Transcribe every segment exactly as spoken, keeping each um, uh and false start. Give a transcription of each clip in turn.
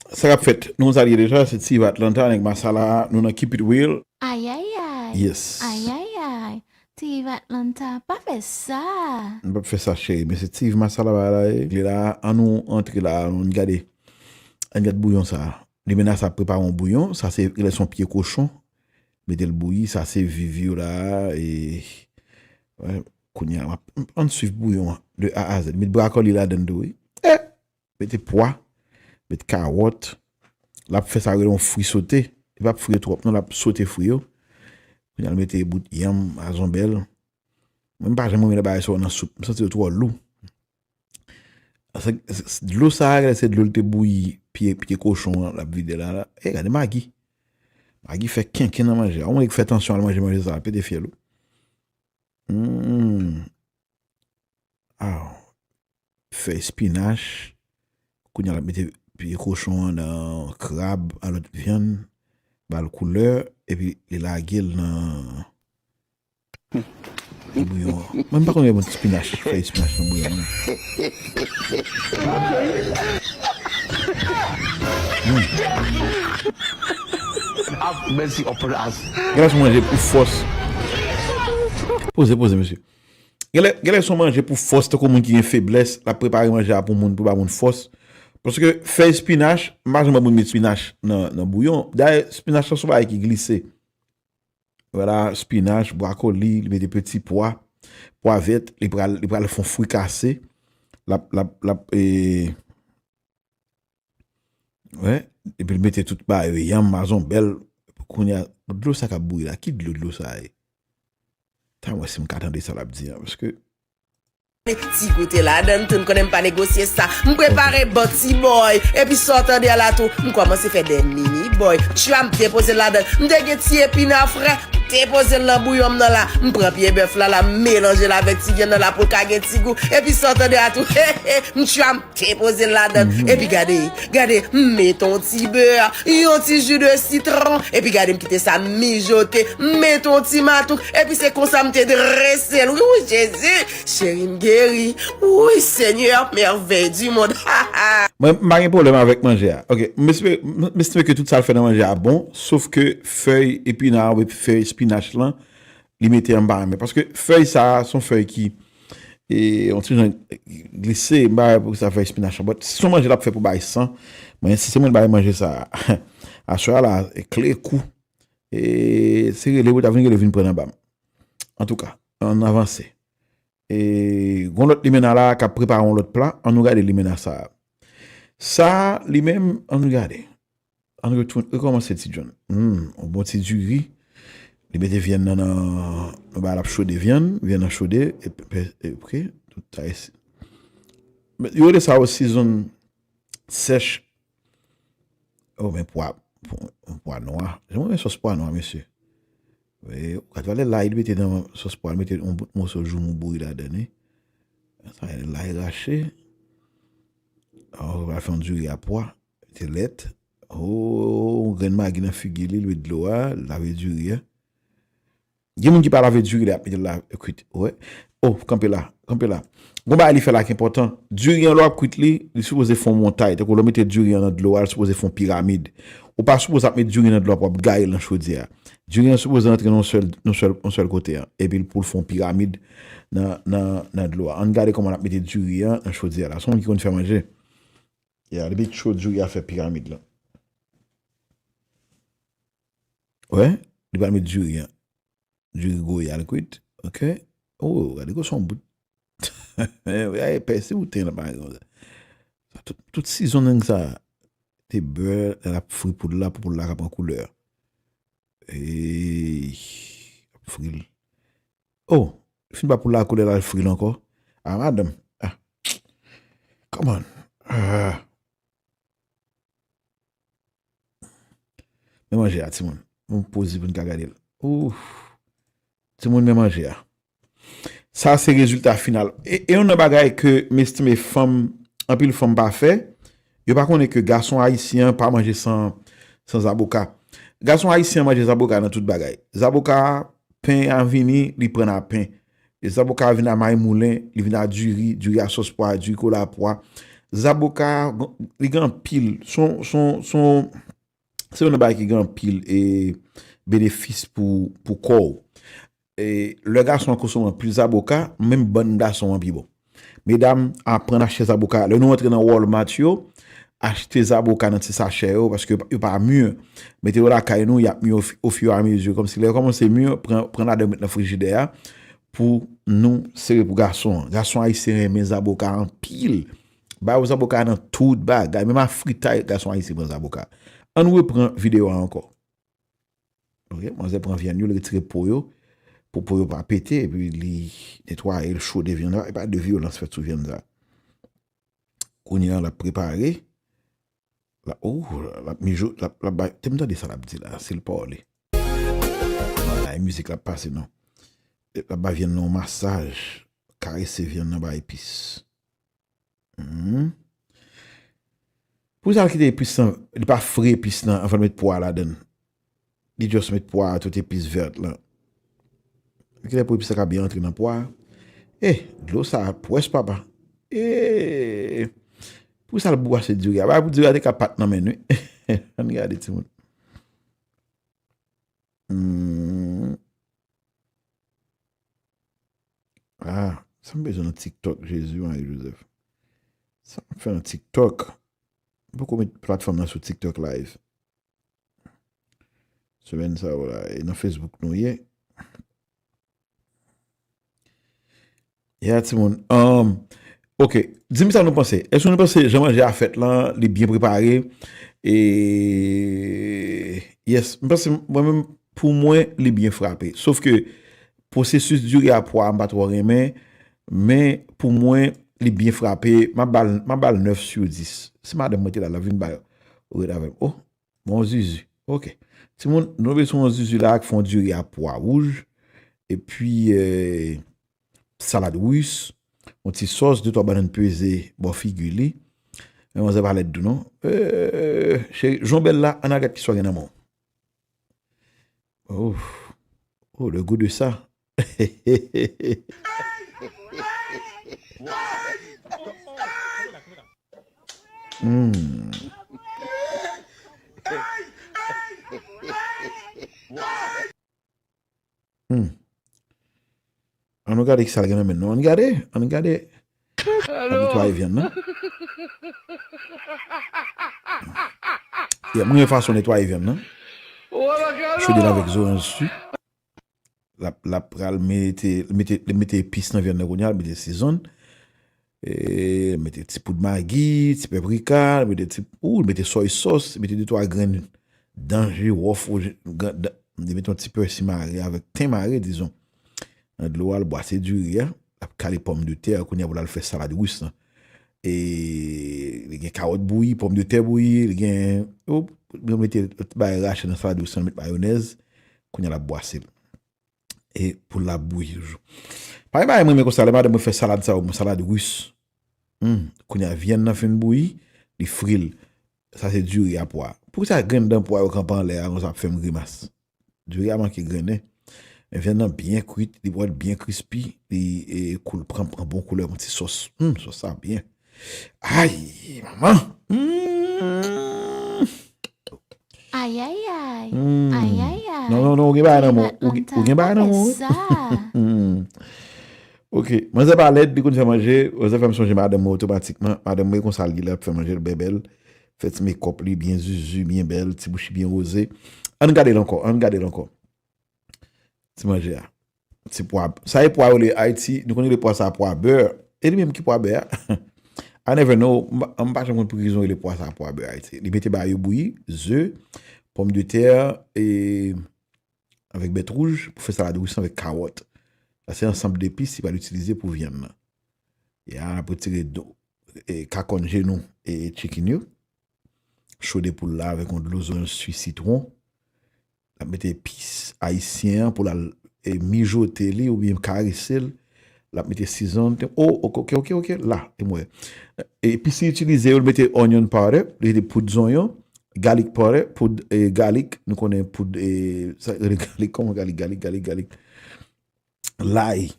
Sa k ap fèt? Nou konn sa l ye deja, se Tiv Atlanta, nèg Masala, nou nan Keep It Real. Ayayay. Yes. Ayayay. Tiv Atlanta, pa fè sa. M p ap fè sa, cheri, men se Tiv Masala bagay la ye. Li la, an nou antre la, nou gade. An gade bouyon sa. Limena sa prepare yon bouyon, sa se, li se yon pye kochon. Mete l bouyi, sa se viv yo la, e, wè, kounye a, m ap, an swiv bouyon an, de A a Z. Met brakoli ladan tou, wi. Eh! Mete pwa, met kawòt. L ap fè sa rele yon fri sote. Li p ap fri yo twòp non, l ap sote fri yo. Kounye a l mete bout yanm, mazonbèl. Mwen m pa janm renmen lè bagay sa yo nan soup. M santi yo twò lou. Se, se, se, dlo sa a, se dlo l te bouyi pye, pye kochon an, l ap vide la, la. E gade magi. Magi fè kenken nan manje a. Yon nèg fè tansyon al manje manje sa a, pete fyèl ou. Hmm. Aw. Fèy spinach. Kounye a l ap mete pye kochon an nan krab, a lòt vyann, ba l koulè, epi li lage l nan, nan bouyon an. Mwen m pa konn yon spinach, fèy spinach nan bouyon an. Have mercy upon us. Gen lè sou manje pou fòs. Poze, poze, mesye. Gen lè, gen lè sou manje pou fòs, tankou moun ki gen feblès, l ap prepare manje a pou moun, pou ba moun fòs. Paske fèy spinach, m pa janm wè moun met spinach nan, nan bouyon. Dayè, spinach lan se yon bagay ki glise. Vwala, spinach, bwakoli, li mete peti pwa, pwa vèt, li pral, li pral fè yon frikase. L ap, l ap, l ap, e, Wè, epi l mete tout bagay yo, yanm, mazonbèl. Kounye a, dlo sa k ap bouyi la, ki dlo, dlo sa ye? Tann wè si m ka tande sa l ap di an, paske Ti goute ladann tou, n konnen m pa negosye sa. M prepare bon ti bòy. Epi sa w tande a la tou, m kòmanse fè de mini bòy. Tchwa m depoze l ladann. M te gen ti epina frè. M depoze l nan bouyon m nan la. M pran pye bèf la la, m melanje l avèk ti vyann nan la pou l ka gen ti gou. Epi sa w tande a tou, he he, m tchwa m depoze l ladann. Epi gade, gade, m met yon ti bè, yon ti ji de sitwon. Epi gade, m kite sa mijote. M met yon ti matouk. Epi se konsa m te drese l. Wi, wi, Jezi. Cheri, m geri. Wi, Senyè, merveille du monde. Ha, ha. Mwen, m pa gen pwoblèm avèk manje a. Ok, m espere, m, m estime ke tout sa l fè nan manje a bon, sof ke fèy epina oubyen fèy spinach lan, li mete an m pa renmen. Paske fèy sa a, se yon fèy ki, e, yon ti jan glise, m pa wè poukisa fèy spinach lan. But, si se yon manje l ap fè pou bay san, mwen, si se mwen l bay manje sa a, aswè a la, e kle kou. E, se rele, ou ta vin rele vin pran nan ba m. Antouka, ann avanse. E, gon lòt limena la k ap prepare yon lòt pla, ann nou gade limena sa a. Sa a, li menm, ann nou gade. Ann retounen, rekòmanse ti John. Hmm, yon bon ti diri. Li mete vyann nan, nan, nan bagay l ap chode vyann, vyann nan chode, e, e, e, ok, tout sa isi. Men, yo rele sa yo season sèch. Oh, men pwa, pwa, pwa nwa. Jan mwen renmen sòs pwa nwa, mesye. Wi, ou ka twale lay, li mete nan sòs pwa, li mete yon bout moso joumou bouyi ladan li. Sa, lay rache. Oh, ou pral fè yon diri a pwa. Mete lèt. Oh, yon grenn magi nan figi li, li met dlo a, lave diri a. Gen moun ki pa lave diri li ap mete l la kwit. Wè. Oh, kanpe la, kanpe la. Gon bagay li fè la ki enpòtan. Diri an lè w ap kwit li, li sipoze fè yon montay. Tankou lè w mete diri an nan dlo a, li sipoze fè yon piramid. Ou pa sipoze ap met diri nan dlo a pou ap gaye l nan chodyè a. Diri an sipoze rantre nan yon sèl, nan sèl, yon sèl kote an. Epi l pou l fè yon piramid nan, nan, nan dlo a. Ann gade kòman l ap mete diri an nan chodyè a la. Se yon moun ki konn fè manje. Ya, depi cho diri a fè piramid lan. Wè, li pral met diri an. Diri goyal kwit. Ok. Oh, gade gwosè yon bout. Ay, pèsi ou ten nan bagay konsa. Sa, tout, tout sizonning sa. Te bè, lè l ap fri poul la, pou poul la ka pran koulè. Ey, ap fri l. Oh, fin ba poul la koulè l al fri l ankò. Ah, madanm. Ah. Come on. Ah. Men manje a, timoun. Nou poze pou n ka gade l. Ouf. Timoun, men manje a. Sa se rezilta final. E, e youn nan bagay ke m estime fanm, anpil fanm pa fè, yo pa konnen ke gason ayisyen an pa manje san, san zaboka. Gason ayisyen an manje zaboka nan tout bagay. Zaboka, pen a vini, li pran a pen. E zaboka a vin a mayi moulen, li vin a diri, diri a sòs pwa, diri kola pwa. Zaboka, li gen anpil, son, son, son, se yon bagay ki gen anpil e benefis pou, pou kò w. E lè gason an konsome anpil zaboka, menm bann gason an pi bon. Medam, aprann achte zaboka. Lè nou antre nan Walmart yo, achte zaboka nan ti sachè yo, paske yo pa mi. Mete yo lakay nou, y ap mi ofi-, ofiramezi. Kòmsi lè yo kòmanse mi, pran, pran ladan met nan frijidè a pou nou sere pou gason an. Gason ayisyen renmen zaboka anpil. Ba yo zaboka nan tout bagay. Menm a fritay, gason ayisyen pran zaboka. Ann repran videyo a ankò. Ok, manzè pran vyann yo, li retire po yo, pou po yo pa pete, epi li netwaye, l chode vyann la, e pa de vyolans fèt sou vyann sa. Kounye a, l ap prepare, la, oh, l ap mijo, l ap, l ap bay, te m tande sa l ap di la, si l pa ole. Non, la, e mizik l ap pase, non. L ap bay vyann nan yon masaj, karese vyann nan, bay epis. Mhm. Pou sa l kite epis lan, li pa fri epis lan anvan l met pwa ladan l. Li just met pwa, tout epis vèt lan. Kilè pou epis la ka byen antre nan pwa? Eh, dlo sa pwès papa. Eh, pou sa l bwase diri a. Ba pou diri a te ka pat nan men n wi. Ann gade timoun. Hmm. Ah, sa m bezwen nan TikTok, Jezi, Mari Jozèf. Sa m fè nan TikTok? M poko met platfòm nan sou TikTok live. Semèn sa yo la, e nan Facebook nou ye. Ya, timoun. Um, ok, di m sa nou panse. Èske nou panse jan manje a fèt lan, li byen prepare? E, yes, m panse, mwen menm, pou mwen, li byen frape. Sof ke pwosesis diri a pwa, m pa twò renmen, men pou mwen, li byen frape. M ap ba l, m ap ba l nèf sou dis. Si madanm mwen te la, l ap vin bay red avè m. Oh, bon zizi. Ok. Timoun, nou bezwen yon zizi la k fè yon diri a pwa wouj. Epi, eh, salad ris, yon ti sòs, de twa bannann peze bò figi li. Men manzè pa lèd tou non. Eh, cheri, jan w bèl la, ann al gad kisa w gen nan men w. Oh, oh, le goût de ça. Hmm. Hmm. Ann nou gade kisa l gen nan men nou. Ann gade, ann gade. L ap netwaye vyann nan. Yeah, mwen gen fason netwaye vyann nan. Chode l avèk zoranj si. L ap, l ap pral mete, mete, mete epis nan vyann nan kounye a, mete season. E, mete ti poud magi, ti paprika, mete ti, ou, mete soy sauce, mete de twa grenn dan jiwòf, ou, li mete yon ti pèsi mare avèk ten mare, dizon. Nan dlo a, l bwase diri a, l ap kale pòmdetè, kounye a pou l al fè salad ris lan. E li gen kawòt bouyi, pòmdetè bouyi, li gen, ou, li mete bagay rache nan salad ris lan, met mayonèz, kounye a l ap bwase l. E pou l ap bouyi toujou. Pa gen bagay mwen renmen konsa, lè madanm mwen fè salad sa, yon salad ris. Hmm, kounye a vyann nan fin bouyi, li fri l. Sa se diri a pwa. Poukisa grenn dan pwa yo kanpe anlè a konsa ap fè m grimas? Diri a manke grennen. Men vyann nan byen kwit, li pral byen krispi, li, e, koul-, pran, pran bon koulè, yon ti sòs. Hmm, sòs sa byen. Ay, manman! Hmm. Ayayay. Hmm. Ayayay. Non, non, non, ou gen bagay nan men w. Ou gen, ou gen bagay nan men w, wi. Hmm. Ok, manzè pa lèd, li konn fè manje, manzè fè m sonje madanm mwen otomatikman. Madanm mwen konsa l ye, l ap fè manje, l byen bèl. Fè ti mekòp li, byen zuzu, byen bèl, ti bouch li byen woze. Ann gade l ankò, ann gade l ankò. Ti manje a. Ti pwa, sa e pwa yo rele Ayiti, nou konn rele pwa sa pwa bè. E li menm ki pwa bè a? I never know, m pa, m pa janm konn poukisa yo rele pwa sa pwa bè Ayiti. Li mete bagay yo bouyi, ze, pòmdetè, e avèk bèt wouj pou fè salad ris lan avèk kawòt. Sa se ansanm depis li pral itilize pou vyann nan. E a, l ap retire do, e, kakòn jenou e chicken yo. Chode poul la avèk yon dlo zoranj si sitwon. L ap mete epis ayisyen an pou l al, e, mijote li oubyen karese l. L ap mete season. Oh, ok, ok, ok, ok. La, e m wè. Epis li itilize yo, l mete onion powder, li mete poud zonyon, garlic powder, poud, e, garlic, nou konnen poud, e, sa rele garlic, kòman garlic, garlic, garlic, garlic. Lay.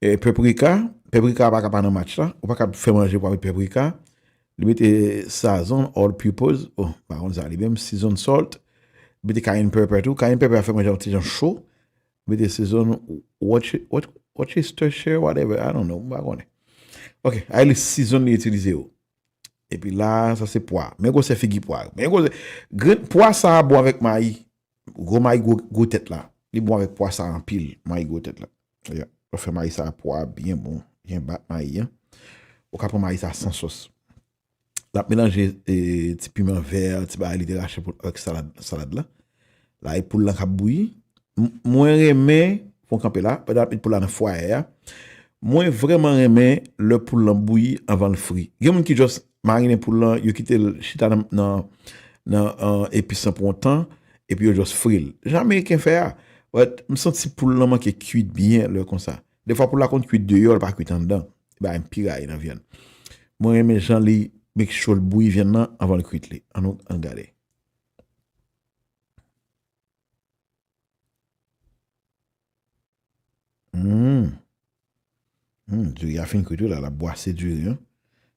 E, paprika, paprika pa ka pa nan match la. Ou pa ka fè manje pou avèk paprika. Li mete sazon, all purpose. Oh, m pa konn sa li menm. Season salt. Li mete cayenne pepper tou. Cayenne pepper a fè manje yon ti jan cho. Li mete season Worcester, Worcestershire, whatever. I don't know. M pa konnen. Ok, a li season li itilize yo. Epi la, sa se pwa. Men gwosè figi pwa. Men gwosè. Grenn pwa sa a bon avèk mayi. Gwo mayi gwo, gwo tèt la. Li bon avèk pwa sa anpil, mayi gwo tèt la. Yeah. Ou fè mayi sa pwa byen bon, byen bat mayi an. Ou ka pran mayi sa san sòs. L ap melanje e, ti piman vè, ti bagay li te rache pou avèk salad, salad la. La e poul lan k ap bouyi. M- Mwen renmen, fon kanpe la, pandan l ap met poul la nan fwayè a. Mwen vrèman renmen lè poul lan bouyi anvan l fri. Gen moun ki just marinen poul lan, yo kite l chita nan, nan, nan uh, epis lan pou yon tan, epi yo just fri l. Jan Ameriken fè a. But m santi poul lan manke kuit byen lè konsa. Defwa poul la konn kuit deyò, l pa kuit anndan. Li bay m pi rayi nan vyann. Mwen renmen jan li make sure l bouyi vyann nan anvan l kuit li. Ann nou ann gade. Hmm. Hmm, diri a fin kwit wi la, l ap bwase diri an.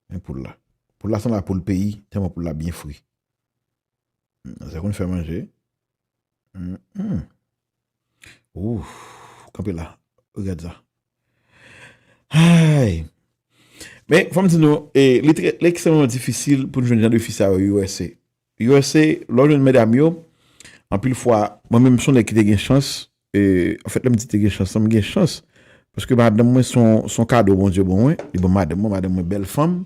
Men poul la. Poul la sanble a poul peyi, tèlman poul la byen fri. Hmm, sa konn fè manje. Hmm, hmm. Ouf, kanpe la. Regarde sa. Ay. Men, fò m di nou, e, li trè, li ekstrèmman difisil pou n jwenn jan de fi sa yo U S A. U S A, lè w jwenn medam yo, anpil fwa, mwen menm se yon nèg ki te gen chans, e, anfèt, lè m di te gen chans, lan, m gen chans, paske madanm mwen se yon, se yon kado Bondye ban mwen, li ban madanm mwen, madanm mwen bèl fanm,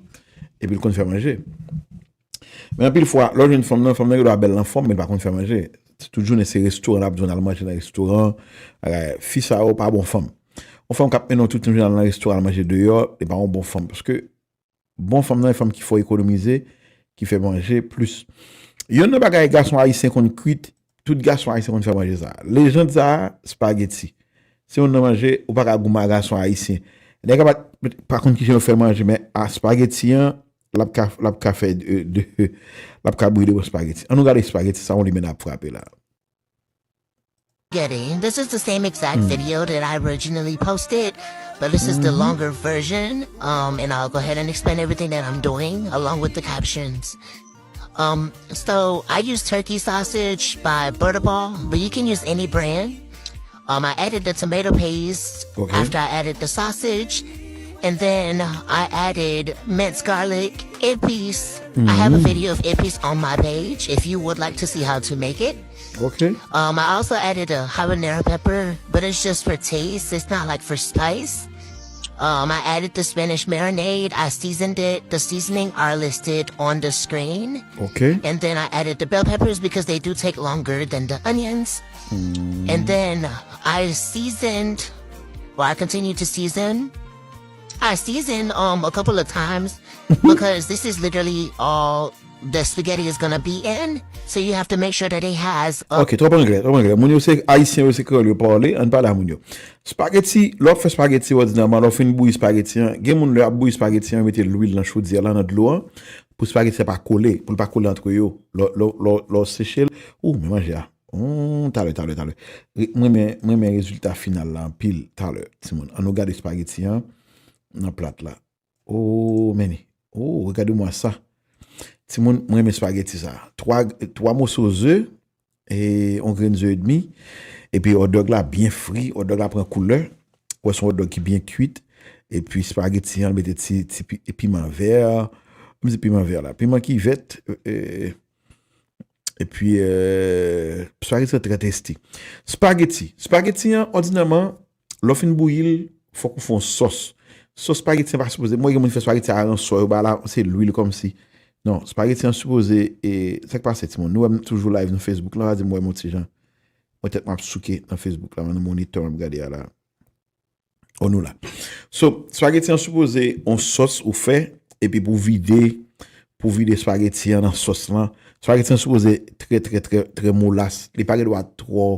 epi l konn fè manje. Men anpil fwa, lè w jwenn fanm nan, fanm nan gen dwa bèl nan fòm, men l pa konn fè manje. Tout jounen se restoran l ap di w n al manje nan restoran. Bagay, fi sa yo pa bon fanm. Yon fanm k ap mennen w tout jounen al nan restoran, al manje deyò, li pa yon bon fanm. Paske bon fanm nan, e fanm ki fò ekonomize, ki fè manje plis. Youn nan bagay gason ayisyen konn kwit, tout gason ayisyen konn fè manje sa. Lejand sa a, spaghetti. Se youn nan manje, ou pa ka goumen a gason ayisyen. Nèg la pa, pa konn kijan yo fè manje, men a spaghetti an, l ap ka, l ap ka fè de, de, l ap ka brile bon spaghetti. Ann nou gade spaghetti sa yon limenna ap frape la. Getting. This is the same exact video that I originally posted, but this is the longer version. Um, and I'll go ahead and explain everything that I'm doing along with the captions. Um, so I use turkey sausage by Butterball, but you can use any brand. Um, I added the tomato paste Okay. After I added the sausage. And then I added minced garlic, épices. I have a video of épices on my page if you would like to see how to make it. Ok. Um, I also added a habanero pepper, but it's just for taste. It's not like for spice. Um, I added the Spanish marinade. I seasoned it. The seasoning are listed on the screen. Ok. And then I added the bell peppers because they do take longer than the onions. And then I seasoned, or I continue to season. I season um a couple of times because this is literally all the spaghetti is gonna be in. So you have to make sure that it has a Ok, twòp anglè, twòp anglè. Moun yo se ayisyen, yo se kreyòl yo pale, ann pale a moun yo. Spaghetti, lè w ap fè spaghetti òdinèman, lè w fin bouyi spaghetti an, gen moun lè y ap bouyi spaghetti an, yo mete lwil nan chodyè la, nan dlo an, pou spaghetti a pa kole, pou l pa kole antre yo. Lè, lè, lè, lè w seche l, ou, men manje a. Hmm, talè, talè, talè. Re- Mwen renmen, mwen renmen rezilta final la anpil, talè, timoun. Ann nou gade spaghetti an nan plat la. Oh, men. Oh, regardez-moi ça. Timoun, mwen renmen spaghetti sa. Twa, twa moso ze, e yon grenn ze edmi. Epi hot dog la byen fri, hot dog la pran koulè. Ou wè se yon hot dog ki byen kuit. Epi spaghetti an, mete ti, ti pi- piman vè. M di piman vè la. Piman ki vèt. E, epi, e, spaghetti an trè testi. Spaghetti. Spaghetti an, òdinèman, lè w fin bouyi l, fòk ou fè yon sòs. Sòs spaghetti an pa sipoze. Mwen, gen moun ki fè spaghetti a aransò, yo ba la, se lwil kòmsi. Non, spaghetti an sipoze, e, sa k pase, timoun? Nou wè m toujou live nan Facebook la, pa di m wè m yon ti jan. Mwen tèt mwen ap souke nan Facebook la, nan monitor mwen ap gade a la. Oh, nou la. So, spaghetti an sipoze yon sòs ou fè, epi pou vide, pou vide spaghetti an nan sòs lan. Spaghetti an sipoze trè, trè, trè, trè molas. Li pa gen dwa twò,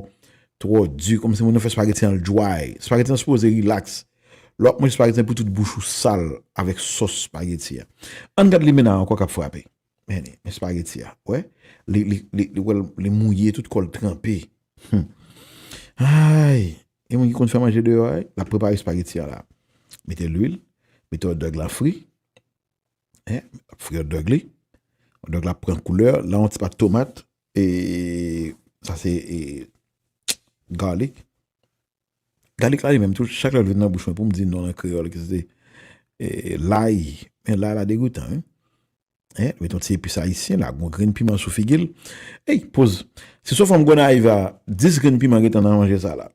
twò di, kòmsi moun nan fè spaghetti an dry. Spaghetti an sipoze relax. Lè w ap manje spaghetti an, pou tout bouch ou sal avèk sòs spaghetti an. Ann gad limenna ankò k ap frape. Men, men spaghetti a, wè. Li, li, li, li, wè l, li mouye, tout kò l tranpe. Hmm. Ay, gen moun ki konn fè manje deyò, ay. L ap prepare spaghetti a la. Mete lwil, mete hot dog la fri. L ap fri hot dog li. Hot dog la pran koulè. La, yon ti pat tomat. E sa se e, garlic. Garlic la li menm, tou, chak lè l vin nan bouch mwen pou m di non l an kreyòl, ki se e, lay. Men lay la degoutan, wi. Hein, met yon ti epis ayisyen la, gon grenn piman sou figi l. Ey, poz. Si se yon fanm Gonayiv a, dis grenn piman gentan nan manje sa la.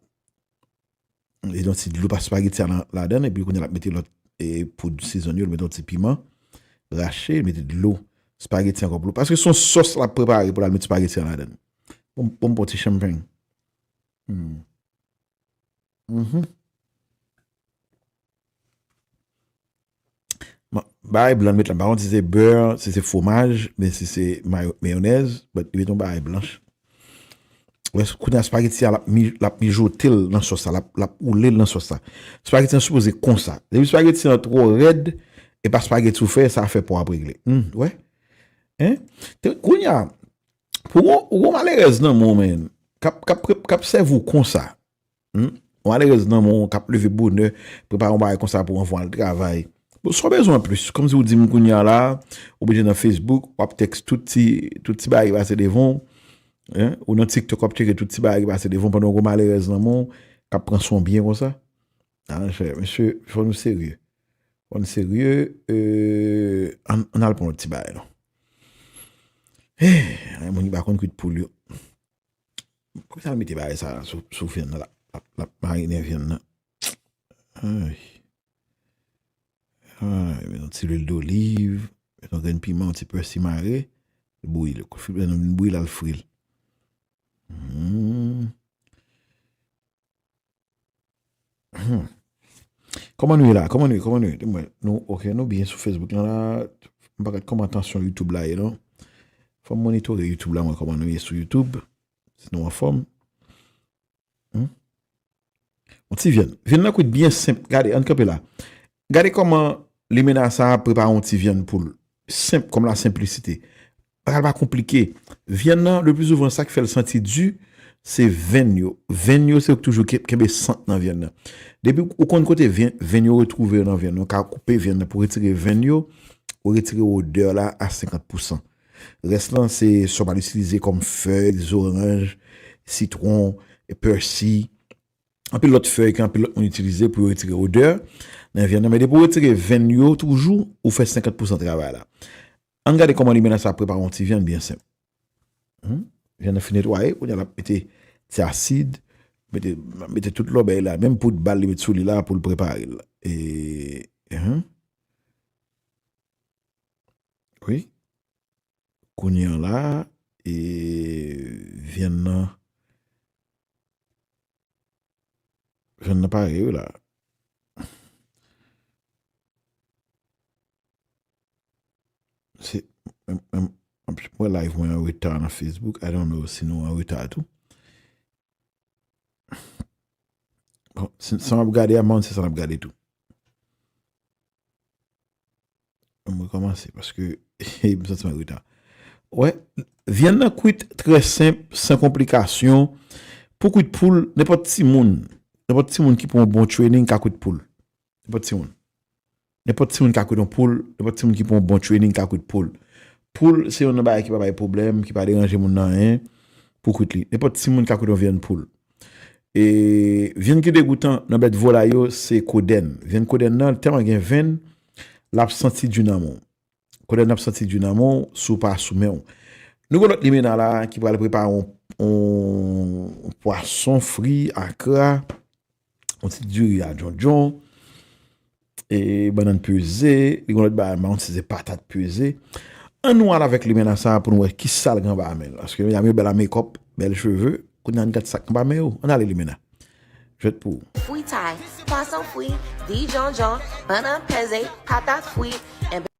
Li yon ti dlo pa spageti a nan- ladan l, epi kounye a l ap mete lòt e, poud season yo, l mete yon ti piman rache, l mete dlo spageti ankò pou l. Paske se yon sòs l ap prepare pou l al met spageti an ladan l. Bon, bon, bon ti chanpany. Hmm. Mhm. Bon, bagay blan l met la, m pa konn si se bè, si se fwomaj, men si se mayo- meyonèz, but li met yon bagay blanch. Wè, kounye a spageti a, l ap mi- l ap mijote l nan sòs la, l ap, l ap woule l nan sòs la. Spageti an sipoze konsa. Depi spageti an twò rèd, e pa spageti ou fè, sa fè po ap regle. Hmm, wè. Hein? Te- Kounye a, pou ou, ou gon malerèz nan men w, men, k ap, k ap, k ap sèvi w konsa. Hmm? Yon malerèz nan men w k ap leve bonè, prepare yon bagay konsa pou anvan al travay. Bon, sa w bezwen plis? Kòmsi w di m kounye a la, ou oblije nan Facebook, w ap tèks tout ti, tout ti bagay ki pase devan w, hein? Ou nan TikTok, w ap tcheke tout ti bagay ki pase devan w pandan yon gwo malerèz nan men w, k ap pran son byen konsa. Ah, monchè, mesye, fò nou serye. Fò nou serye, euh, ann, ann al pran lòt ti bagay, non. Eh, ay, moun ki pa konn kwit poul yo. Poukisa l mete bagay sa sou, sou vyann nan la? L ap, l ap marinen vyann nan. Ay. Ay, met yon ti lwil doliv, met yon grenn piman, yon ti pèsi mare, bouyi l. Kou fil vyann nan vin bouyi la, l fri l. Hmm. Hmm. Kòman nou ye la? Kòman nou ye? Kòman nou ye? Di mwen, nou, ok, nou byen sou Facebook lan la. M pa gad kòman tansyon YouTube la ye, non. Fò m monitore YouTube la, mwen, kòman nou ye sou YouTube. Si nou anfòm. Hmm? Yon ti vyann. Vyann nan kwit byen senp. Gade, ann kanpe la. Gade kòman limena sa a prepare yon ti vyann poul. Senp, kòm la senplisite. Bagay la pa konplike. Vyann nan, le pli souvan, sa k fè l santi di, se venn yo. Venn yo, se yo k toujou ke- kenbe sant nan vyann nan. Depi ou konn kote vyen- venn yo retwouve yo nan vyann nan, ou ka koupe vyann nan pou retire venn yo, ou retire odè la a senkant pousan. Rès lan, se sa w pral itilize kòm fèy, zoranj, sitwon, pèsi, anpil lòt fèy ke anpil lòt moun itilize pou yo retire odè nan vyann nan. Men depi w retire venn yo toujou, ou fè senkant pousan travay la. Ann gade kòman limena sa prepare yon ti vyann byen senp. Hmm? Vyann nan fin netwaye, kounye a l ap mete ti asid, mete, mete tout lòbèy la, menm poud bal li met sou li la pou l prepare l. E, hmm? Wi. Kounye a la, e, vyann nan, vyann nan pare wi la. Se, m, m, m, m wè live mwen an reta nan Facebook. I don't know si nou an reta tou. Bon, si, sa m ap gade a, m pa konn si sa n ap gade tou. M rekòmanse paske m santi m an reta. Wè, vyann nan kwit trè senp, san konplikasyon. Pou kwit poul, nenpòt timoun, nenpòt timoun ki pran yon bon training ka kwit poul. Nenpòt timoun. Nenpòt timoun ka kwit yon poul, nenpòt timoun ki pran yon bon training ka kwit poul. Poul, se youn nan bagay ki pa bay pwoblèm, ki pa deranje moun nan anyen pou kwit li. Nenpòt timoun ka kwit yon vyann poul. E vyann ki degoutan nan bèt volay yo, se kodèn. Vyann kodèn nan, tèlman gen venn, l ap santi di nan men w. Kodèn nan ap santi di nan men w, si w pa sou men w. Nou gen lòt limena la ki pral prepare yon, yon pwason fri, akra, yon ti diri a djondjon, e bannann peze, li gen lòt bagay, m pa konn si se patat peze. Ann nou al avèk limena sa a pou nou wè kisa l gen anba men l. Paske medam yo bèl a makeup, bèl cheve, kounye a ann gad sa k anba men yo. Ann ale limena. Jwèt pou ou. Fritay, pwason fri, diri djondjon, bannann peze, patat fri, and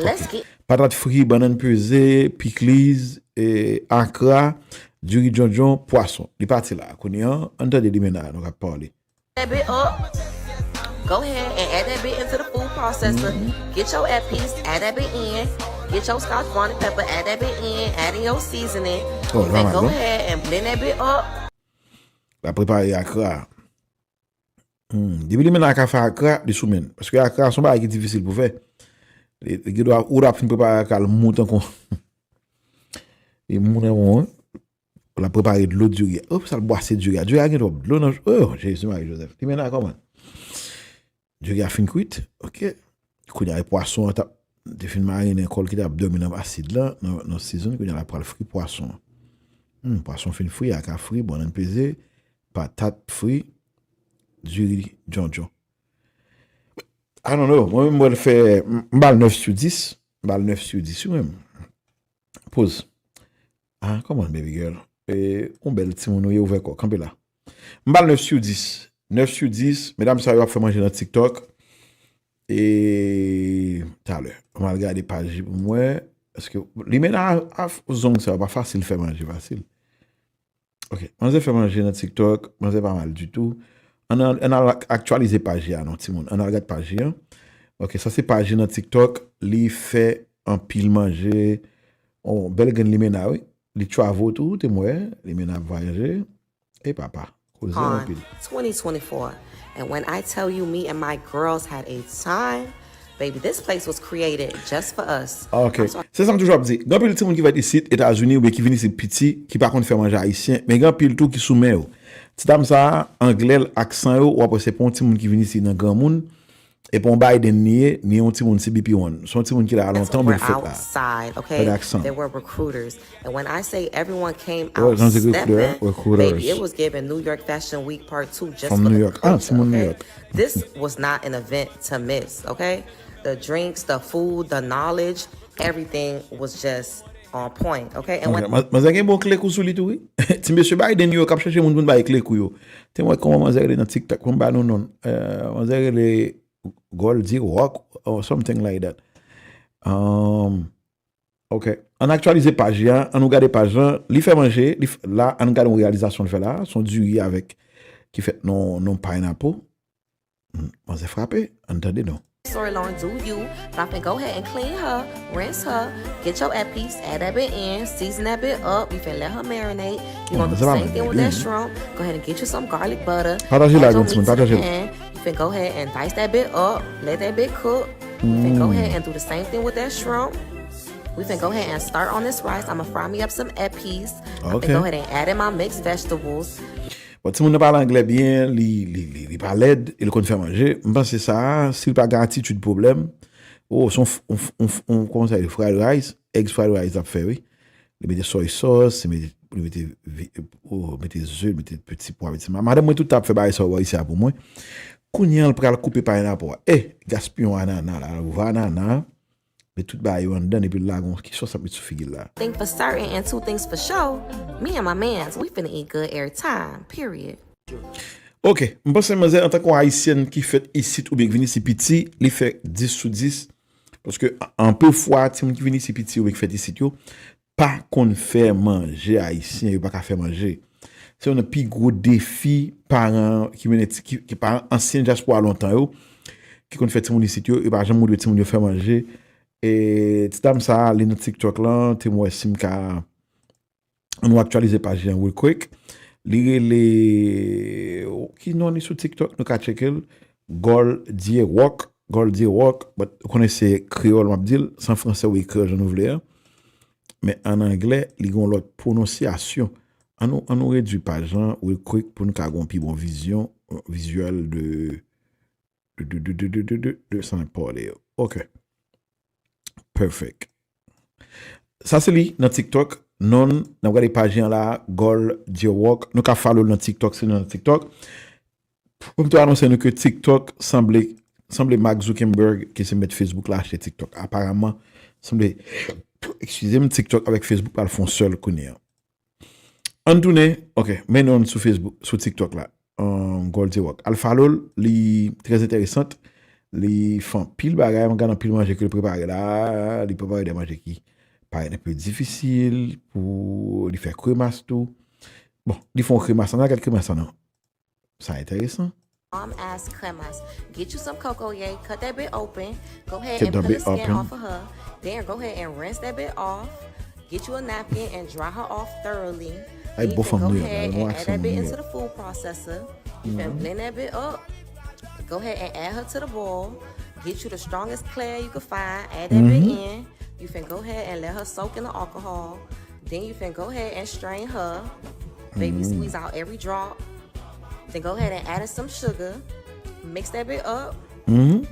let's get Patat fri, bannann peze, pikliz, e, akra, diri djondjon, pwason. Li pati la. Kounye a, ann tande limena a nou k ap pale. Add that bit up. Go ahead and add that bit into the food processor. Get your epis, add that bit in. Get your scotch bonnet pepper, add that bit in. Add in your seasoning. Oh, li pa mal, non? And go ahead and blend that bit up. L ap prepare akra. Hmm, depi limena ka fè akra, li sou men l. Paske akra se yon bagay ki difisil pou fè. Li, li gen dwa, ou dwa fin prepare ak al mout ankò. E moun an bon, wi. L ap prepare dlo diri a. Oh, sa l bwase diri a. Diri a gen twòp dlo nan. Oh, Jezi Mari Jozèf. Li mennen a kòman? Diri a fin kwit. Ok. Kounye a, e pwason an t ap, te fin marinen kò l ki t ap dòmi nan asid lan, nan, nan season. Kounye a, l ap pral fri pwason an. Hmm, pwason fin fri, a ka fri, bannann peze, patat fri, diri djondjon. I don't know. Mwen menm, mwen fè, m m ba l nèf sou dis. M ba l nèf sou dis, wi, menm. Poz. Ah, come on, baby girl. E, yon bèl timoun ou ye, ouvè kò, kanpe la. M ba l nèf sou dis. Nèf sou dis. Medam sa yo ap fè manje nan TikTok. E, talè, m al gade paj li pou m wè. Paske limena a, a zong sa yo pa fasil fè manje, fasil. Ok, manzè fè manje nan TikTok, manzè pa mal ditou. Ann al, ann al ak- aktyalize paj li a non, timoun. Ann al gad paj li a. Ok, sa se paj li nan TikTok. Li fè anpil manje. Oh, bèl grenn limena, wi. Li travel tou, te m wè. Limena ap vwayaje. E papa, koze anpil. twenty twenty-four. And when I tell you, me and my girls had a time, baby, this place was created just for us. Ok. Se sa m toujou ap di. Gen anpil timoun ki fèt isit, Etazini, oubyen ki vin isit piti, ki pa konn fè manje ayisyen, men gen anpil tou ki sou men yo. Ti dam sa a, anglè l, aksan yo, w ap wè se pa yon timoun ki vin isit nan granmoun, e pa yon Biden li ye, ni yon timoun C B P one. Se yon timoun ki la a lontan, oubyen ki fèt la. Outside, okay? There were recruiters. And when I say everyone came out stepping, baby, it was giving New York Fashion Week Part two just for the culture, okay? This was not an event to miss, okay? The drinks, the food, the knowledge, everything was just on point, okay? And when Manzè gen bon kle kou sou li tou, wi. Ti mesye Biden yo k ap chèche moun pou n bay kle kou yo. Te m wè kòman manzè rele nan TikTok, pou m ba nou non. Manzè rele Goldie Rock or something like that. Um, Ok. Ann aktyalize paj li a, ann nou gade paj lan. Li fè manje, li f- la, ann gade yon reyalizasyon l fè la. Se yon diri avèk, ki fèt nan yon pineapple. Hmm, manzè frape, ann tande non. Sirloin do you, but I can go ahead and clean her, rinse her, get your epice, add that bit in, season that bit up, you can let her marinate. You gonna do the same thing with that shrimp. Go ahead and get you some garlic butter. Pataje la, granmoun, pataje la. You can go ahead and dice that bit up, let that bit cook. You can go ahead and do the same thing with that shrimp. We finna go ahead and start on this rice. I'ma fry me up some epice. I'm finna go ahead and add in my mixed vegetables. Bon, timoun nan pale anglè byen, li, li, li, li pa lèd, e li konn fè manje. M panse sa a, si l pa gen atitid pwoblèm, oh, se yon, yon, yon, yon, kòman sa ye, fried rice, eggs fried rice l ap fè, wi. Li mete soy sauce, li mete, li mete, vi- oh, mete ze, li mete ti pwa, mete ma- madanm mwen tout ap fè bagay sa yo bò isi a pou mwen. Kounye a, l pral koupe pineapple a. Eh, gaspiye yon anana la, l ouvè anana. Met tout bagay yo anndan epi l lage yon ki sòs ap met sou figi l la. Thing for certain and two things for sure. Me and my mans, we finna eat good every time. Period. Ok, m panse manzè antanke yon ayisyèn ki fèt isit oubyen ki vin isit piti, li fè dis sou dis. Paske anpil fwa, timoun ki vin isit piti oubyen ki fèt isit yo, pa konn fè manje ayisyen, yo pa ka fè manje. Se youn nan pi gwo defi paran ki mennen ti, ki, ki paran ansyen dyaspora lontan yo, ki konn fè timoun isit yo, yo pa janm montre timoun yo fè manje. E ti dam sa a, li nan TikTok lan, te m wè si m ka, ann nou aktyalize paj li an real quick. Li rele, ki non li sou TikTok, nou ka tcheke l. Goldie Rock, Goldie Rock, but ou konnen se kreyòl m ap di l, se an fransè ou ekri l jan nou vle a. Men an anglè, li gen yon lòt pwononsyasyon. Ann nou, ann nou redui paj lan real quick pou nou ka gen yon pi bon vizyon, vizyèl de, de, de, de sa n ap pale yo. Ok. Perfect. Sa se li nan TikTok. Non, n ap gade paj li an la, Goldie Rock. Nou ka follow l nan TikTok, si nou nan TikTok. Pou m tou anonse nou ke TikTok sanble, sanble Mark Zuckerberg, ki se mèt Facebook la, achte TikTok. Aparaman, sanble, eskize m, TikTok avèk Facebook pral fè yon sèl kounye a. Ann tounen, ok, men non sou Facebook, sou TikTok la. Um, Goldie Rock. Al follow l, li trè enteresan. Li fè anpil bagay, m gade anpil manje ke l prepare la. Li prepare de manje ki parèt enpe difisil, pou li fè kremas tou. Bon, li fè yon kremas, ann al gad kremas lan non. Sa enteresan. Bomb ass cremas. Get you some coco, yay. Cut that bit open. Go ahead and peel the skin off of her. Then go ahead and rinse that bit off. Get you a napkin and dry her off thoroughly. Then you can go ahead and add that bit into the food processor. You can blend that bit up. Go ahead and add her to the bowl. Get you the strongest Claire you can find, add that bit in. You finna go ahead and let her soak in the alcohol. Then you finna go ahead and strain her. Baby, squeeze out every drop. Then go ahead and add in some sugar. Mix that bit up.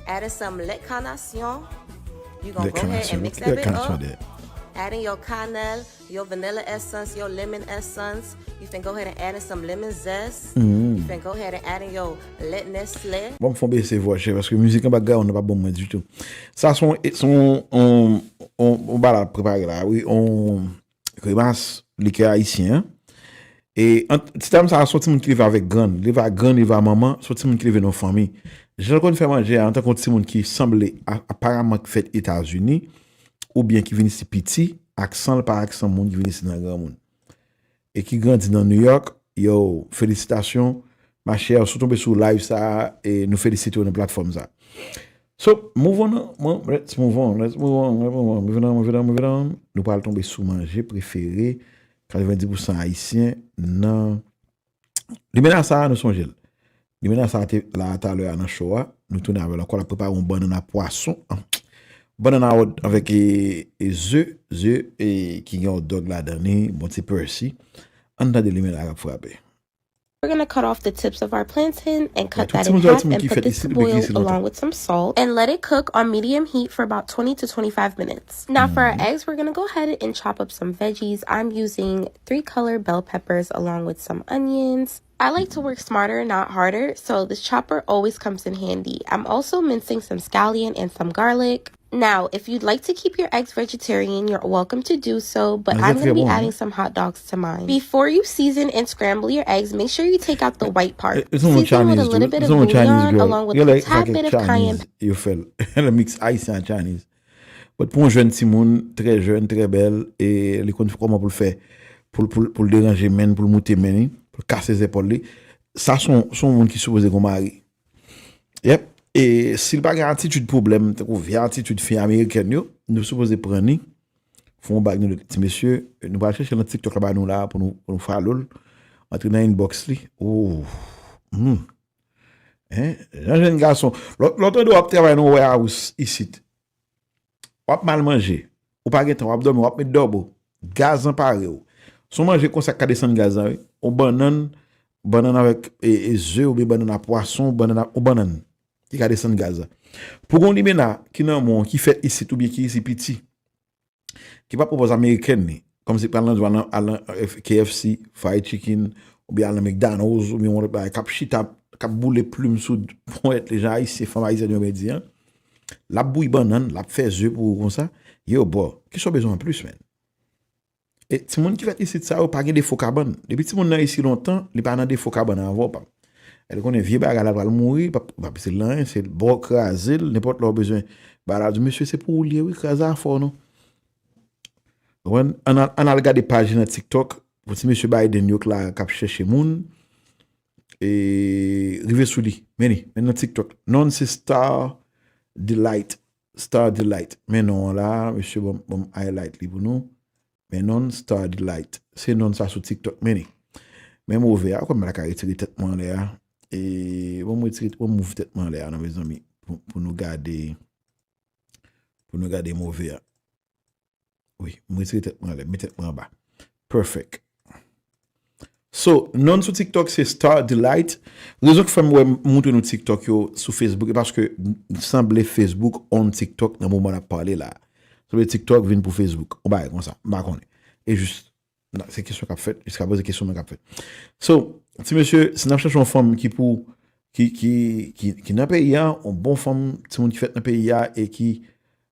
Add in some lait carnation. You gonna go ahead and mix that bit up. Add in your cannelle, your vanilla essence, your lemon essence. You finna go ahead and add in some lemon zest. You finna go ahead and add in your lait Nestle. Bon, m fè yon bese vwa chè paske mizik an background nan pa bon mwen ditou. Sa se yon, se yon, yon, yon, yon bagay la prepare la, wi, yon kremas likè ayisyen an. E ant, ti dam sa a se yon timoun ki leve avèk grann, leve ak grann, leve ak manman, se yon timoun ki leve nan yon fanmi. Jan l konn fè manje a, antanke yon timoun ki sanble a, aparaman ki fèt Etazini, oubyen ki vin isit piti, aksan l pa aksan moun ki vin isit nan granmoun. E ki grandi nan New York, yo, felisitasyon, ma chère, si w tonbe sou live sa a, e nou felisite w nan platfòm sa a. So, move on, man, let's move on, let's move on, let's move on, moving on, moving on, moving on. Nou pral tonbe sou manje prefere katrevenndis pousan ayisyen nan. Limena sa a, nou sonje l. Limena sa a te la a talè a nan show a. Nou tounen avè l ankò, l ap prepare yon bannann a pwason. Bannann a, avèk e, e ze, ze e ki gen hot dog ladan li, bon ti persil. Ann tande Limena k ap frape. We're gonna cut off the tips of our plantain and cut that in half and put this to boil along with some salt and let it cook on medium heat for about twenty to twenty-five minutes. Now for our eggs, we're gonna go ahead and chop up some veggies. I'm using three color bell peppers along with some onions. I like to work smarter, not harder, so this chopper always comes in handy. I'm also mincing some scallion and some garlic. Now, if you'd like to keep your eggs vegetarian, you're welcome to do so, but I'm going to be adding some hot dogs to mine. Before you season and scramble your eggs, make sure you take out the white part. Season with a little bit of bouillon along with a tad bit of cayenne. Yo fè l. L mix ayisyen ak Chinese. But pou yon jèn timoun, trè jèn, trè bèl, e li konn kòman pou l fè, pou l pou l pou l deranje men l, pou l moute men li, pou l kase zepòl li. Sa se yon se yon moun ki sipoze gen yon mari. Yep. E si l pa gen atitid pwoblèm, tankou vye atitid fi amerikèn yo, nou sipoze pran li, fè yon bag nou de ti mesye, nou pral chèche l nan TikTok la ba nou la pou nou pou nou follow l. Antre nan inbox li. Oh. Hmm. Hein? Jan jèn gason. Lè w tande w ap travay nan warehouse isit. W ap mal manje. Ou pa gen tan, w ap dòmi, w ap met dòbo. Gaz lan pare w. Se yon manje konsa k ka desann gaz lan, wi. Yon bannann, bannann avèk e, e ze oubyen bannann a pwason, bannann a, yon bannann. Li ka desann gaz la. Pou gen yon limena ki nan men w, ki fèt isit oubyen ki isit piti, ki pa pwopòz amerikèn li, kòmsi pral nan dwa al nan, al nan K F C, fried chicken, oubyen al nan McDonald's, oubyen yon lòt bagay, k ap chita, k ap boule plim sou ponyèt li, jan ayisyen, fanm ayisyèn yo renmen di a, l ap bouyi bannann, l ap fè ze pou ou konsa, yo bro, kisa w bezwen anplis, man? E timoun ki fèt isit sa yo pa gen defo kabann. Depi timoun nan isi lontan, li pa nan defo kabann avè w, pap. Li konnen vye bagay la pral mouri, pap, pap se l anyen, se bò kraze l, nenpòt lè w bezwen bagay la, di mesye se pou ou l ye wi, kraze afè w non. Konprann? Ann al, ann al gade paj li nan TikTok, pou ti mesye Biden yo k la k ap chèche moun, e rive sou li, men li, men nan TikTok. Non se Star Delight, Star Delight. Men non an la, mesye ban m, ban m highlight li pou nou. Men non Star Delight. Se non sa sou TikTok, men li. Men move a, kòm m la ka retire tèt mwen anlè a. E, bon, m retire, bon, m move tèt mwen anlè a non, mezanmi. Pou, pou nou gade, pou nou gade move a. Wi, m retire tèt mwen anlè, m met tèt mwen anba. Perfect. So, non sou TikTok se Star Delight. Rezon ki fè m wè m moutre nou TikTok yo sou Facebook, e paske sanble Facebook own TikTok nan moman n ap pale la. Sanble TikTok vin pou Facebook. Yon bagay konsa. M pa konnen. E jis, se kesyon k ap fèt. Jiska poze kesyon mwen k ap fèt. So, ti mesye, si n ap chèche yon fanm ki pou, ki, ki, ki, ki nan peyi a, yon bon fanm, timoun ki fèt nan peyi a e ki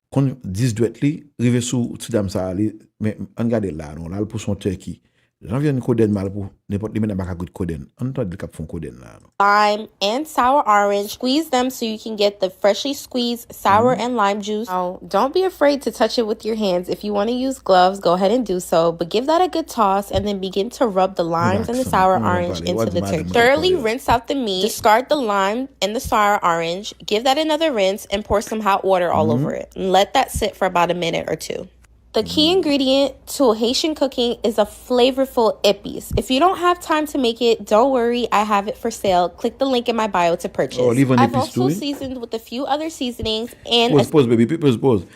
konn dis dwèt li, rive sou ti dam sa a, li, men ann gade l la non, l al pou se yon turkey. Jan vyann kodenn mal pou nenpòt limena pa ka gout kodenn. Ann tande l k ap fè yon kodenn la non. Lime and sour orange. Squeeze them so you can get the freshly squeezed sour and lime juice. Now, don't be afraid to touch it with your hands. If you want to use gloves, go ahead and do so, but give that a good toss and then begin to rub the limes and the sour orange into the turkey. Thoroughly rinse out the meat, discard the lime and the sour orange, give that another rinse, and pour some hot water all over it. And let that sit for about a minute or two. The key ingredient to Haitian cooking is a flavorful epis. If you don't have time to make it, don't worry, I have it for sale. Click the link in my bio to purchase. Oh, li vann I've epis tou, also wi. Seasoned with a few other seasonings and a Pause, pause, baby, pause, pause.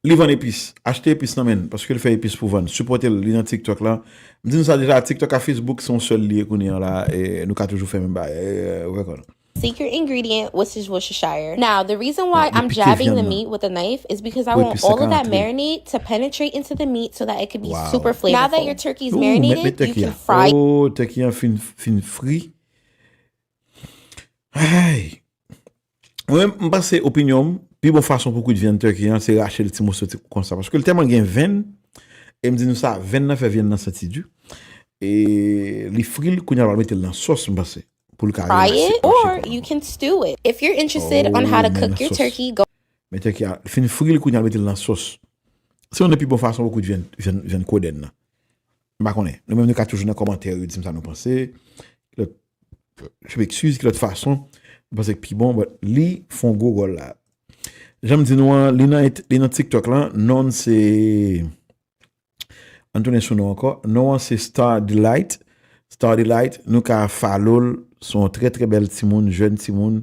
Li vann epis. Achte epis nan men l, paske l fè epis pou vann. Sipòte l, li nan TikTok la. M di nou sa deja, TikTok ak Facebook se yon sèl li ye kounye a la, e nou ka toujou fè menm bagay. E, ou wè kò nou. secret ingredient, which is Worcestershire. Now, the reason why Li I'm pike jabbing vyann the nan. Meat with a knife is because I Wi, want pi sa all ka of that antre. Marinade to penetrate into the meat so that it could be Wow. super flavorful. Now that your turkey's Ooh, marinated, met, met you turkey can a. Fry. Oh, turkey an fin, fin fri. Ay. Mwen, m panse opinyon m, pi bon fason pou kwit vyann turkey an, se rache l ti moso ti konsa. Paske l tèlman gen venn, e m di nou sa, venn nan fè vyann nan santi di. E li fri l, kounye a l pral mete l nan sòs, m panse. Pou l ka Fry relakse it, kò or chèf la. You can stew it. If you're interested on how to Oh, cook men your sòs. Turkey, go Men turkey a, fin fri l, kounye a l mete l nan sòs. Se youn nan pi bon fason pou kwit vyann, vyann, vyann kodèn nan. M pa konnen. Nou menm nou ka toujou nan kòmantè yo, di m sa nou panse. Ki lòt, je m'excuse, ki lòt fason nou panse k pi bon, but li fè yon gwo gòl la. Jan m di nou an, li nan, li nan TikTok la, non l se, ann tounen sou non ankò, non an se Star Delight. Star Delight, nou ka follow l, se yon trè trè bèl timoun, jèn timoun.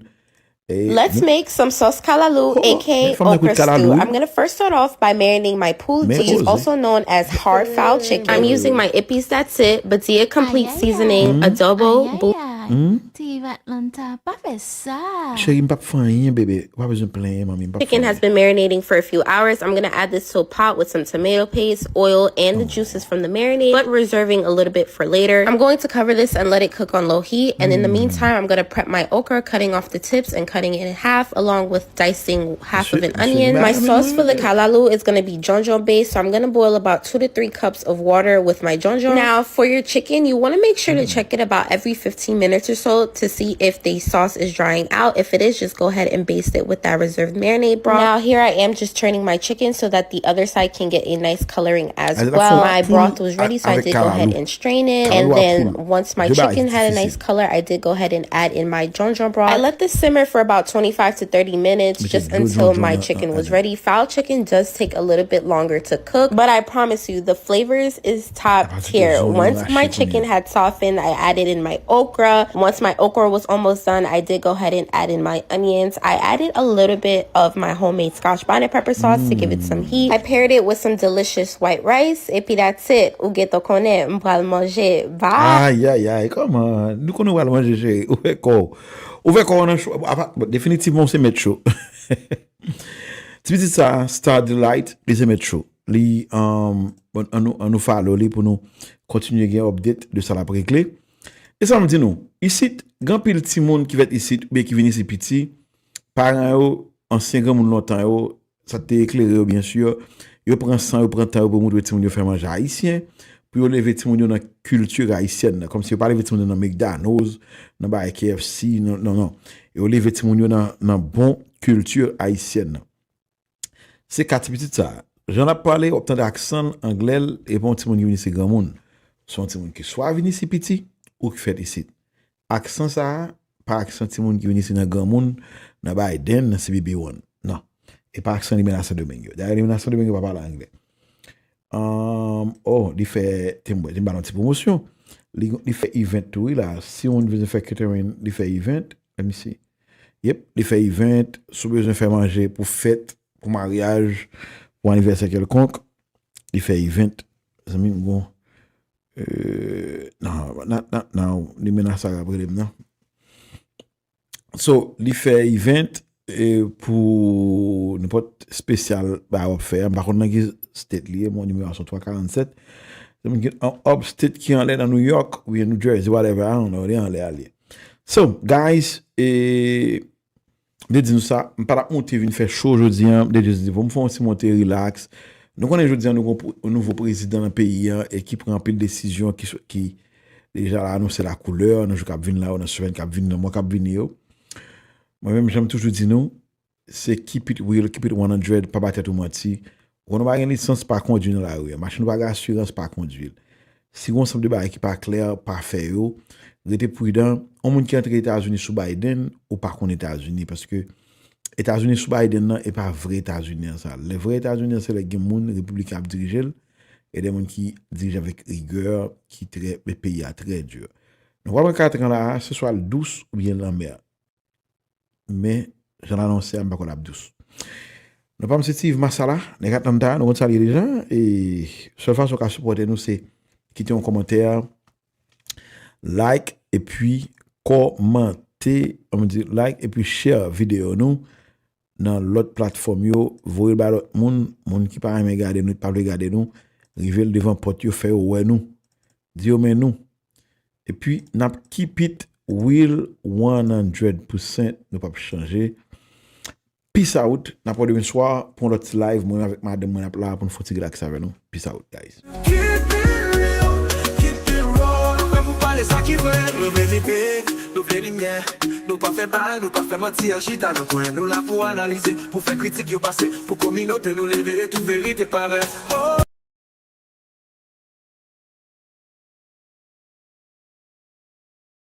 E Let's nou make some sauce callaloo, Oh, aka men fanm nan kwit okra stew. Callaloo, wi. I'm gonna first start off by marinating my poultry, Men which is poze. Also known as hard fowl chicken. I'm using my ipis that's it, but the complete Ay, ay, seasoning, ay. adobo, Ay, bou- ay, ay. Hmm? Ti Atlanta, pa fè sa. Cheri, m p ap fè anyen, bebe. Ou pa bezwen plenyen, manmi. M p ap fè Chicken has anyen. Been marinating for a few hours. I'm gonna add this to a pot with some tomato paste, oil, and the juices from the marinade, but reserving a little bit for later. I'm going to cover this and let it cook on low heat. And in the meantime, I'm gonna prep my okra, cutting off the tips and cutting it in half, along with dicing half of an Monsieur, onion. Monsieur My Madame, sauce for the Monsieur. Callaloo is gonna be jonjon based, so I'm gonna boil about two to three cups of water with my jonjon. Now, for your chicken, you wanna make sure to check it about every fifteen minutes or so to see if the sauce is drying out. If it is, just go ahead and baste it with that reserved marinade broth. Now, here I am just turning my chicken so that the other side can get a nice coloring as Al la well. fè My poul broth was ready, so I avèk did go ahead Callaloo. and strain it. Callaloo And a then poul. once my De bagay chicken ki had a difisil. Nice color, I did go ahead and add in my jonjon broth. I let this simmer for about twenty-five to thirty minutes, Mete just dlo until jonjon my nan, chicken nan, was nan. Ready. Fowl chicken does take a little bit longer to cook, but I promise you, the flavors is top Apa se tier. te zonyon Once my rache chicken kounye a. Had softened, I added in my okra. Once my okra was almost done, I did go ahead and add in my onions. I added a little bit of my homemade scotch bonnet pepper sauce to give it some heat. I paired it with some delicious white rice. Epi that's it. Ou gentan konnen, m pral manje. Bye. Ayayay, kòman? Nou konnen w al manje, cheri. Ou fè kò w. Ou fè kò w nan cho. Apa, bon, definitivman, ou se mèt cho. Ti pitit sa, Star Delight, li se mèt cho. Li, um, bon, an nou, an nou follow li pou nou kontinye gen update de sa l ap regle. E sa m di nou, isit, gen anpil timoun ki fèt isit, oubyen ki vin isit piti, paran yo, ansyen granmoun lontan yo, sa te eklere yo, byen si, yo pran san, yo pran tan yo pou montre timoun yo fè manje ayisyen, pou yo leve timoun yo nan kilti ayisyèn nan, kòmsi yo pa leve timoun yo nan McDonald's, nan bagay K F C, non, non, non. Yo leve timoun yo nan, nan bon kilti ayisyèn nan. Se ka ti pitit sa a. Jan l ap pale, w ap tande aksan l, anglè l, e pa yon timoun ki vin isit granmoun. Se yon timoun ki swa vin isit piti, ou ki fèt isit. Aksan sa a, pa aksan timoun ki vin isit nan granmoun, nan Biden, nan C B B One. Non. E pa aksan limena Sendomeng yo. Dayè, limena Sendomeng yo pa pale anglè. Um, oh, li fè, te m, te m ba l yon ti pwomosyon. Li, li fè event tou, wi, la. Si yon bezwen fè catering, li fè event. Let me see. Yep, li fè event. Si w bezwen fè manje pou fèt, pou maryaj, pou anivèsè kèlkonk, li fè event. Zanmi m, bon. Euh, non, non, non, non, limena sa ap rele m, non. So, li fè event, e, pou nenpòt espesyal ba w ap fè a. M pa konn nan ki state li ye, men nimewo a se twa karannsèt. Se moun ki an upstate ki anlè nan New York, oubyen New Jersey, whatever, I don't know, li anlè a li ye. So, guys, e, m te di nou sa, m pa t ap monte vin fè show jodi a, m te just di, pou m fè yon ti monte relax. Nou konnen jodi a, nou gon pou-, yon nouvo prezidan nan peyi a, e ki pran anpil desizyon ki, ki deja la anonse lakoulè nan jou k ap vin la, yo, nan semèn k ap vini, nan mwa k ap vini yo. Mwen menm, jan m toujou di nou, se keep it real, keep it one hundred, pa ba tèt ou manti. Ou konnen w pa gen lisans, pa kondwi nan lari a. Machin ou pa gen asirans, pa kondwi l. Si gen yon ansanm de bagay ki pa klè, pa fè yo, rete pridan. Yon moun ki antre Etazini sou Biden, ou pa konn Etazini, paske Etazini sou Biden nan, e pa vrè Etazini an sa. Lè vrè Etazini an, se lè gen moun repibliken ap dirije l, e de moun ki dirije avèk rigè, ki trè, men peyi a trè di. Nou pral pran katran la, se swa l dous oubyen lanmè. Men, jan l anonse a, m pa kwè l ap dous. Nou pa m se Steve Masala, nèg Atlanta, nou konn sa l ye deja, e sèl fason w ka sipòte nou, se kite yon kòmantè, like, epi kòmante, ann di like, epi share videyo nou nan lòt platfòm yo, voye l bay lòt moun, moun ki pa renmen gade nou, ki pa vle gade nou, rive l devan pòt yo, fè yo wè nou, di yo men nou. Epi, n ap keep it real one hundred percent, nou p ap chanje. Peace out, n ap wè demen swa pou yon lòt ti live, mwen avèk madanm mwen ap la pou n fè yon ti relax avè nou. Peace out, guys. Keep it real, keep it raw. Nou fè pou pale sa ki vre, nou vle limyè, nou pa fè bal, nou pa fè manti, an chita nan kwen, nou la pou analize, pou fè kritik yo pase, pou kominote nou leve, tout verite parèt. Oh,